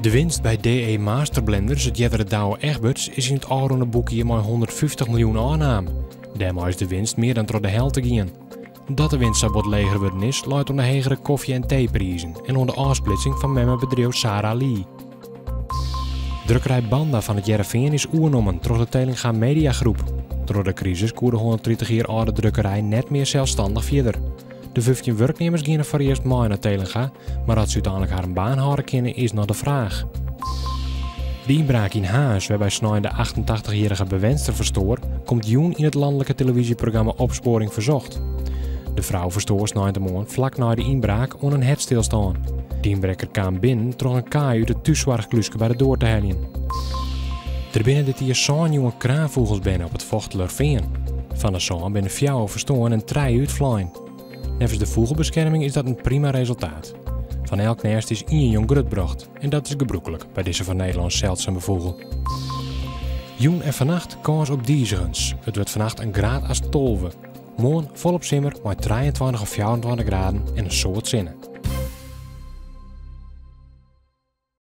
De winst by DE Masterblenders, it eardere Douwe Egberts, is yn it ôfrûne boekjier mei 150 miljoen ôfnaam. Dêrmei is de winst mear dan troch de helte gien. Dat de winst sa bot leger wurden is, leit oan de hegere kofje en teeprizen en oan de ôfsplitsing fan memmebedriuw Sara Lee. Drukkerij Banda fan It Hearrenfean is oernommen troch de Telinga Mediagroep. Troch de krisis koe de 130 jier âlde drukkerij net mear selsstannich fierder. De 15 wurknimmers giene foarearst mei nei Telinga, mar oft se úteinlik harren baan hâlde kinne is noch de fraach. De ynbraak yn Harns, wêrby snein de 88-jierrige bewenster ferstoar, komt jûn yn it lanlike televyzjeprogramma Opsporing Verzocht. De frou ferstoar sneintemoarn flak nei de ynbraak oan in hertstilstân. De ynbrekker kaam binnen troch in kaai út it thússoarchklúske by de doar te heljen. Der binne dit jier sân jonge kraanfûgels berne op it Fochtelerfean. Fan de sân binne fjouwer ferstoarn en trije útflein. Neffens de fûgelbeskerming is dat in prima resultaat. Fan elk nêst is ien jong grutbrocht en dat is gebrûklik by dizze foar Nederlân seldsume fûgel. Jûn en fannacht kâns op dizigens. It wurdt fannacht in graad as 12. Moarn folop simmer mei 23 of 24 graden en in soad sinne.